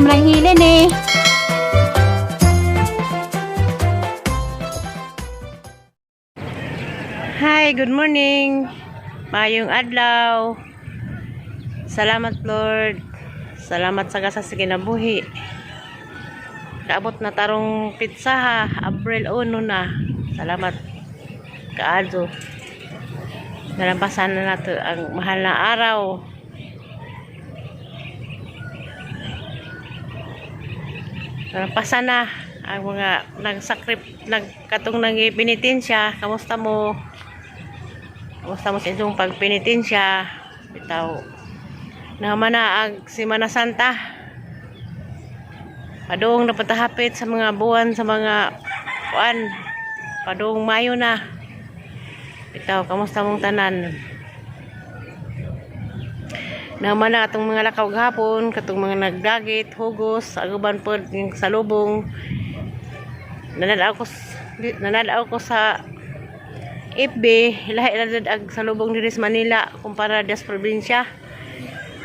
Lang hilin eh. Hi, good morning. Mayong adlaw. Salamat, Lord. Salamat sa gasa sa kinabuhi. Kaabot na tarong pizza ha. Abril 1 na. Salamat. Kaadyo. Nalampasan na nato ang mahal na araw. Nalampasan na ang mga nagsakrip, nagkatong nangipinitensya. Kamusta mo? Kamusta mo sa inyong pagpinitensya? Bitaw. Naman na ang Semana Santa. Padung na patahapit sa mga buwan, sa mga kuan. Padung Mayo na. Bitaw, kamusta mong tanan? Naman na atong mga lakaw gahapon, katong mga nagdagit, hugos, aguban pod yung salubong. Nananaw ko sa FB, lahi na jud ag salubong diri sa Manila kumpara des probinsya.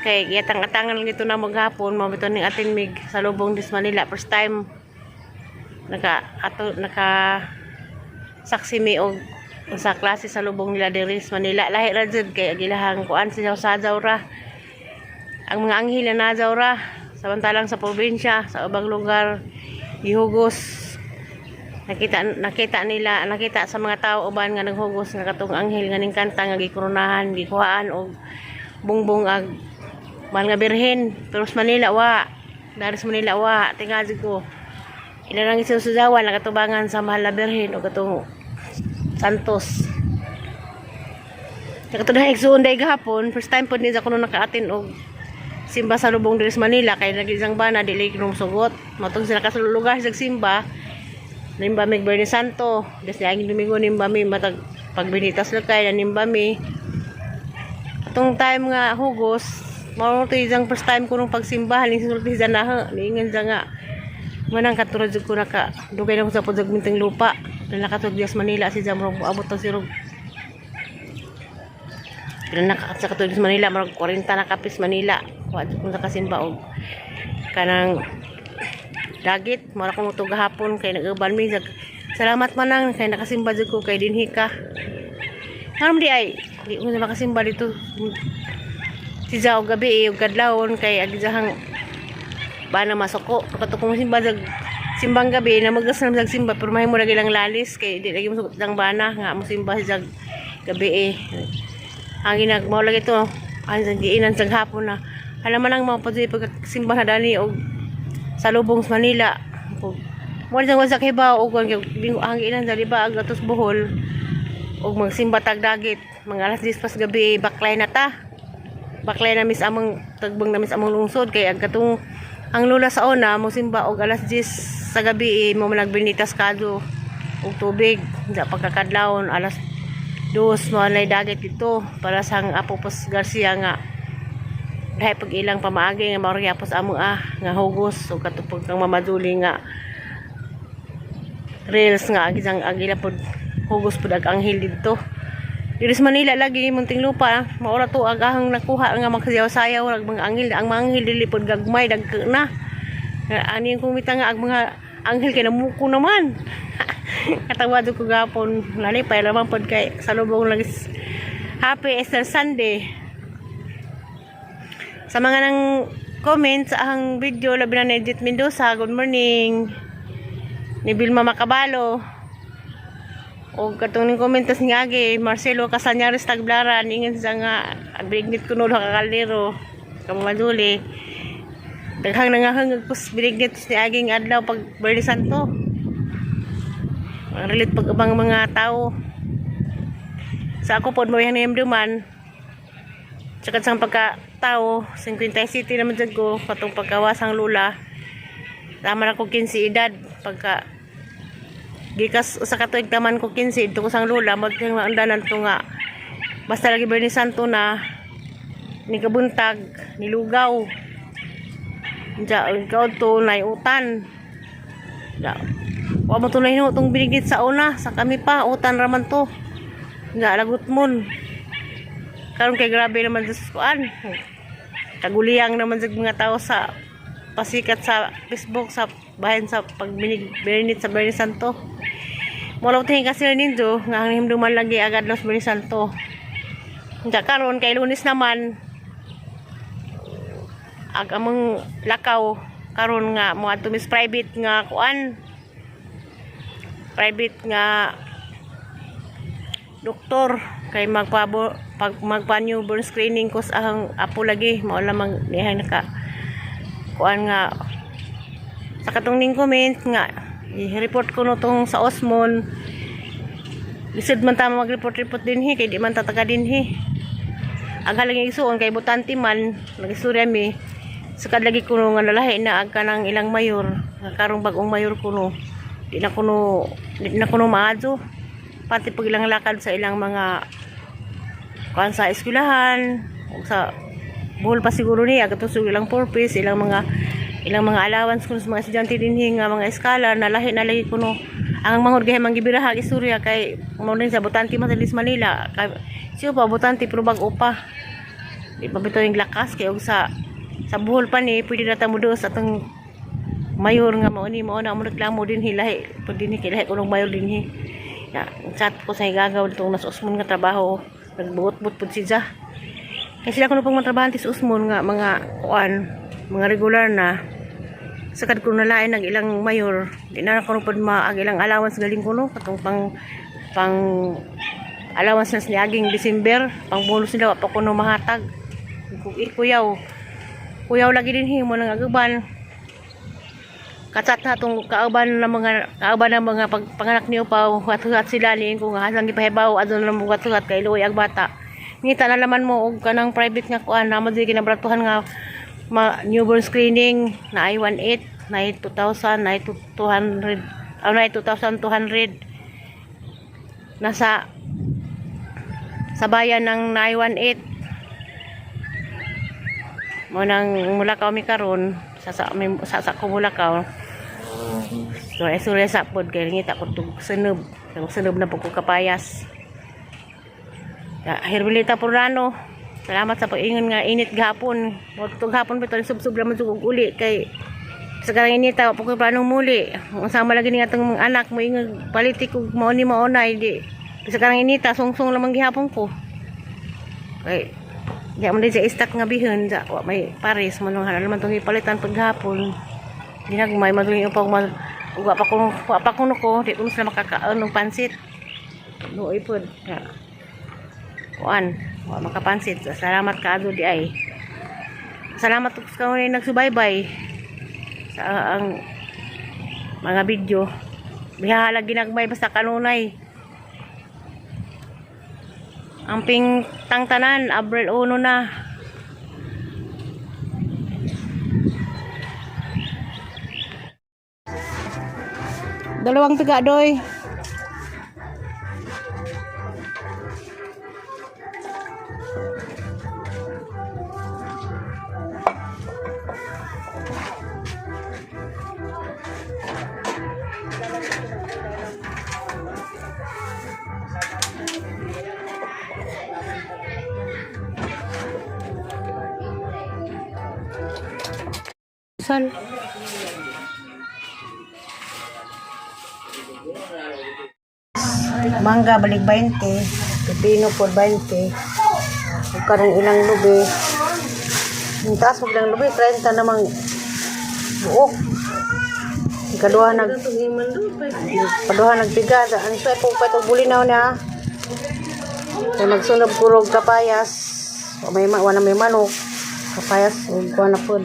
Kay gitang-atangan lang ito na maghapon, mao bitaw ning atin mig salubong diri sa Manila first time. Naka ato naka saksi mi og sa klase sa lubong nila diri sa Manila. Lahi ra jud kay ang ilahang kuan sa sajaw ra. Ang mga anghel na najaw ra samantalang sa probinsya, sa ubang lugar, gihugos. Nakita nakita nila, nakita sa mga tao uban nga naghugos nga katong anghel nga ning kanta nga gikoronahan, gikuhaan og bungbong ag mahal nga birhen. Pero sa Manila wa, dari sa Manila wa, tinga jud ko. Ila lang isusujawan nakatubangan sa mahal na birhen o katong Santos. Nakatudang igsuon day gahapon, first time pod niya kuno nakaatin og simba sa lubong diri sa Manila kay nagisang bana dili kinong sugot. Matong sila ka sa lugar sa simba, nimba mi Bernie Santo, des niaging Domingo nimba mi matag pagbinitas lang kay nimba mi. Atong time nga hugos, mao to isang first time ko nung pagsimba, halin sulti sa na niingon sa nga manang katurad jud ko naka dugay na ko sa pud minting lupa. Na nakatug sa Manila si Jamrog abot ta si Rog. Pero naka sa katug sa Manila murag 40 na kapis Manila. Wa jud ko nakasimba og kanang dagit mara ko moto gahapon kay nag-uban mi salamat manang kay nakasimba jud ko kay dinhi ka. Haram di ay di ko na makasimba dito. Si Zao gabi eh, ug kadlawon kay agizahang bana masuko. Kato kung simba sa simbang gabi na magas na sa simba pero mahimo lagi lang lalis kay di lagi mosugot lang bana nga mo simba sa gabi eh. Ang ginag mao lagi to ang sa giinan sa hapon na hala man ang mga pag pagsimba na dani og sa lubong sa Manila. Ug mo lang sa kibaw og ang ang giinan sa di ba ag atos Bohol og magsimba tag dagit mga alas 10 pas gabi baklay na ta. Baklay na mis among tagbang na mis among lungsod kay ang katong ang lula sa una mosimba og alas 10 sa gabi eh, mo man nagbinitas kadto og tubig sa pagkakadlawon alas 2 mo nay dagit dito para sa ang Apo Pos Garcia nga dahil pag ilang pamaagi nga mao ra gyapon sa among nga hugos ug katong kang mamaduli nga reels nga ang isang ang ila pod hugos pod ag anghel didto. Diri sa Manila lagi munting lupa, maura to ang ahang nakuha nga magsayaw-sayaw ag mga anghel, ang mga anghel dili pod gagmay dagko na. Ani yung kumita nga ang mga anghel kay namuko naman. Katawa jud ko gapon, lalipay lamang pod kay salubong lang Happy Easter Sunday. Sa mga nang comment sa ahang video, labi na ni Edith Mendoza, good morning. Ni Vilma Macabalo. O katong ning komentas ni Agi, Marcelo Casañares Tagbilaran, ingon siya nga bignit kuno ka kaldero, kamaduli. Daghang nangahangag kus binignit ni Aging adlaw pag Biyernes Santo. Ang relate pag ubang mga tao. Sa ako pod mo yang duman. Tsaka sa pagka tao, 50 city naman jud ko katong pagkawasang lula. Tama na ko 15 edad pagka gikas sa katuig taman ko 15 ito ko sang lula mo ang danan to nga basta lagi Biyernes Santo na ni kabuntag nilugaw. Diya, ikaw to utan. Diya, wa mo to na tong binigit sa una sa kami pa utan raman to. Diya, lagot mon. Karon kay grabe naman sa kuan. Kaguliyang naman sa mga tao sa pasikat sa Facebook sa bahin sa pagbinig Bernit sa Bernie Santo. Mula tingin kasi nindo nga ang himduman lagi agad los Bernie Santo. Unsa karon kay Lunes naman ag among lakaw karon nga moadto mis private nga kuan, private nga doktor kay magpabo pag magpa newborn screening ko sa ang apo lagi mao lamang niya naka kuan nga sa katong ning comment nga i-report ko no tong sa Osmond. Lisod man ta mag-report-report dinhi kay di man ta taga dinhi. Ang halang igsuon kay butante man nagistorya mi sa lagi kuno nga lalahi na ang kanang ilang mayor nga karong bag-ong mayor kuno di na kuno maadto pati pag ilang lakad sa ilang mga kuan sa eskwelahan o sa Bohol pa siguro niya kato sa ilang purpose ilang mga allowance kuno sa mga estudyante dinhi nga mga eskala na lahi na lagi kuno ang mangod gahi manggibiraha istorya kay mo din sa butante man sa Lis Manila kay siya pa butante pero bag-o pa di pa bitaw yung lakas kay og sa Bohol pa ni pwede na ta mo sa atong mayor nga mao ni mao na mo reklamo dinhi lahi pud dinhi kay lahi kunong mayor dinhi na chat ko sa higagaw ditong nasa Usmon nga trabaho nagbuot-buot pud siya kay sila kuno pang matrabahante sa Usmon nga mga kuan mga regular na sakad ko nalain ang ilang mayor di na kuno pud ma ang ilang allowance galing kuno katong pang pang allowance na niaging December pang bonus nila wa pa kuno mahatag. Kuyaw kuyaw lagi din himo nang aguban katsat na tong kauban ng mga pagpanganak niyo pa huwat-huwat sila ni kung hasang gipahibaw adto na mo huwat-huwat kay luoy ang bata. Ngita na laman mo og kanang private nga kuan na mo dili kinabratuhan nga ma, newborn screening na ay 18 na 2,000 na 200 ano na 2,200 nasa sa bayan ng 918 mo nang mulakaw mi karon sa ko mulakaw. So ay surya sa pod kay ngita ko tug sunob kay sunob na pud ko kapayas. Ya, Herbilita Purano, salamat sa pag-ingon nga init gahapon. Mo tug hapon bitaw sub-sub raman jud og uli kay sa karang inita wa pa koy planong muli. Ang sama lagi ni atong mga anak mo ingon palitik og mao ni mao na di sa karang inita sungsong lamang gihapon ko. Kay di man din sa istak nga bihon sa wa may pares man nang naman tong ipalitan paghapon. Ginagmay man tong upang man wa pa ko no ko di ko sila makakaon og pansit. Luoy pod. Ya. Kuan, wa makapansit. Salamat kaado di ay. Salamat sa kanunay nagsubaybay sa ang mga video. Bihahalag ginagmay basta kanunay. Ang ping tangtanan, Abril 1 na. Dalawang tiga doy. Sal. Mangga balik 20, pipino por 20. Ug karong ilang lubi. Ang taas mo ilang lubi 30 namang buok. Ikaduha nagpiga ang sa po pa itong bulinaw na. Kay magsunob kurog kapayas. Wa may wala may manok. Kapayas ug kuha na pod.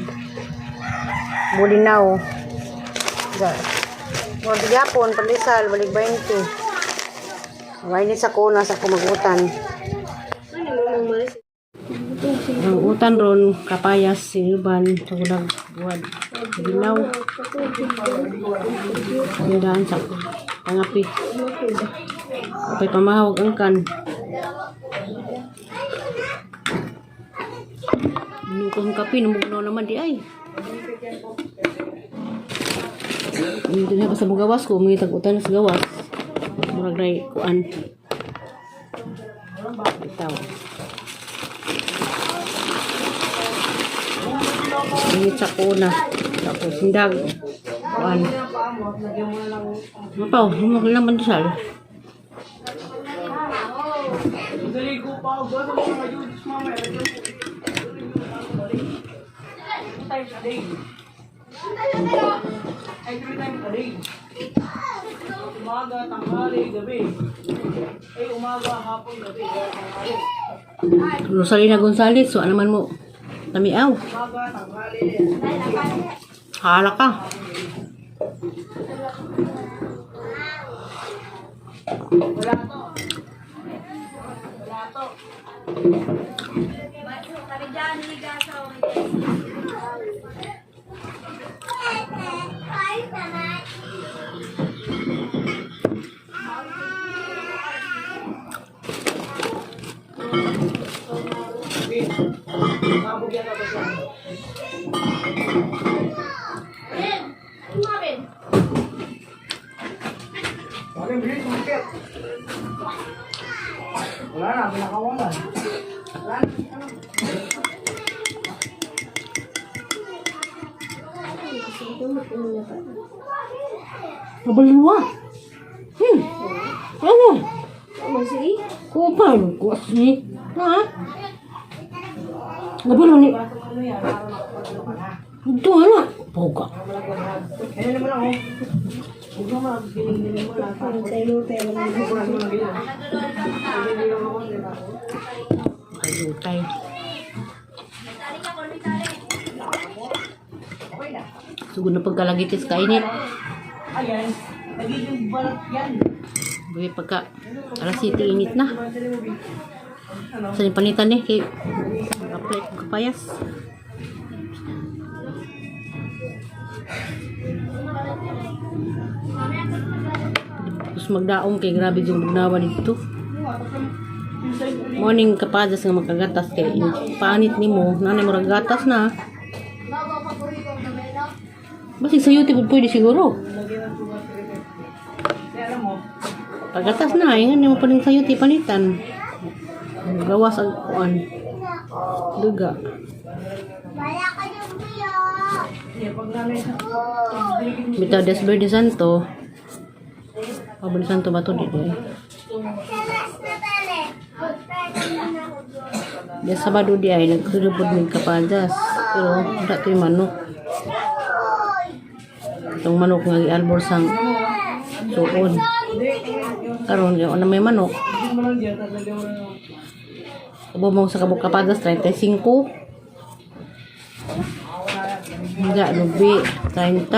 Bulinaw. Ga. Mo gyapon pandesal balik 20. Mainit sa kuna sa kumagutan. Ang utan ron, kapayas, siniban, sa buwad, ginaw. Tindahan sa pangapi. Kapay pamahawag ang kan. Nukong kape, namugnaw naman di ay. Dito na pa sa gawas ko, mga tag-utan sa gawas. Murag ray kuan. Bitaw. Init sa kuna. Tapos hindag. Kuan. Mapaw, humag lang pandesal. Times a day. Ay, three times a day. Umaga, tanghali, gabi. Ay, umaga, hapon, gabi. Tanghali. Rosalina Gonzalez, so naman mo. Tamiaw. Umaga, tanghali. Hala ka. Wala to. Wala to. Mabugyan na ba siya? Wala yung bilis, umakit. Wala na, pinakawalan. Wala na, ano. Mabalwa. Ano? Kupal. Kuwas ni. Ha? Mabalwa ni. Ano yan, para makapag-ano ka na. Ito ano? Poga. Ayun naman ako. Huwag mo mag-giling-giling mo lang. Sa iyo, pero mo lang giling. Giling ako, di ba? Ayutay. Okay na. Sugod na pagkalagitis kainit. Ayan, nagiging balat yan. Buwi pagka alas 7 init na. Ano? Sa panitan eh. Kay apply kong kapayas. Tapos magdaong kay grabe yung bugnawa dito. Morning kapadas nga magkagatas kay panit nimo, nanay mo gatas na. Basig sa YouTube pwede siguro. Lagyan ng sugat. Kaya alam mo, Pagkatas na, ingan nimo pa rin sa YouTube panitan. Gawas ang kuan. Duga. yeah, pag nanay sa Bitaw des Verde Santo. Pablo Santo ba to dito eh? Di Sabado di ay nagsulubod mig kapadas. Pero wala to yung manok. Itong manok nga gialbor sang suon. Karon yung na may manok. Hindi mo lang dyan, tapos lagyan mo lang ng Abo mo sa kabuk kapadas 35. Hindi, lubi, 30.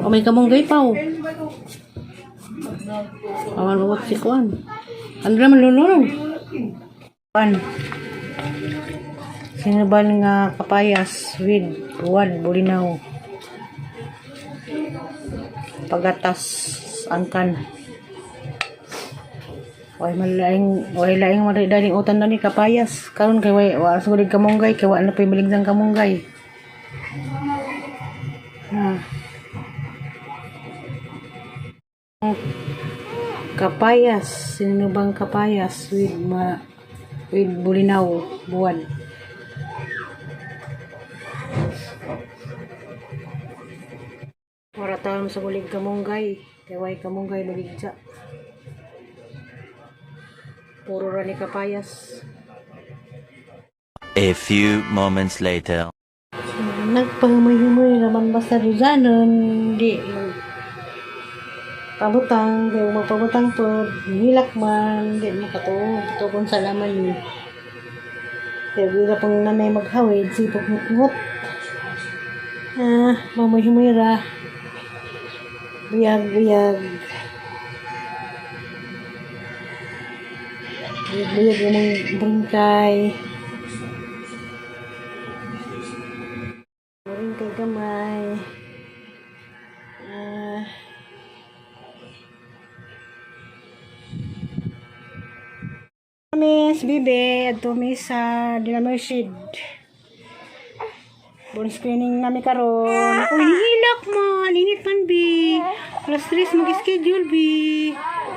O may kamunggay pa oh. Awan mo si Kuan. Ano naman lulong? Kuan. Sinubal nga kapayas with buwan bulinaw. Pagatas angkan. Way malaing way laing wala daling utan na ni kapayas. Karon kay way wa sa gulig kamunggay kay wa na pay maligdang kamunggay. Ah. Kapayas, sino bang kapayas with ma with bulinaw buwan. Wala taon sa gulig kamunggay, kay way kamunggay maligja. Puro ra ni kapayas. A few moments later. Nagpahumay-humay naman basta Ruzanon, di pabutang, di magpabutang po, hilak man, di makatuo, tukon sa laman ni. Kaya wala pang nanay maghawid, sipag ngut. Ah, mamay-humay ra. Buyag, buyag. Buyag, buyag, yung bringkay. Bringkay gamay. Ah. Miss Bibi, adto mi sa De La Merced. Bon screening nami karon. Uy, nihilak man. Init man, bi. Alas 3 mag-schedule, bi.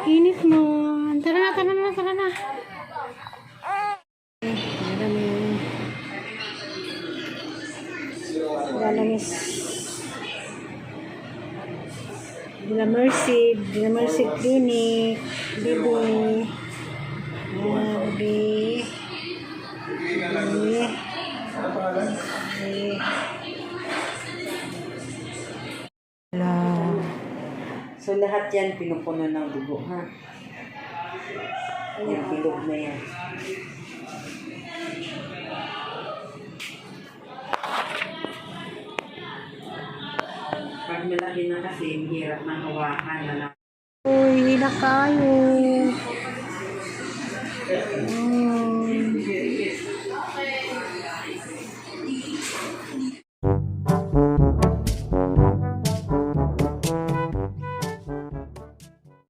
Init man. Tara na, tara na, tara na. Tara na. Galamis. De la Merced, De la Merced Clinic, Bibi. Ah, Bibi. Bibi. Bibi. La. So lahat yan pinupuno ng dugo, ha? Yung bilog na yan. Pag malaki na kasi, hirap na hawakan na. Uy, hila kayo.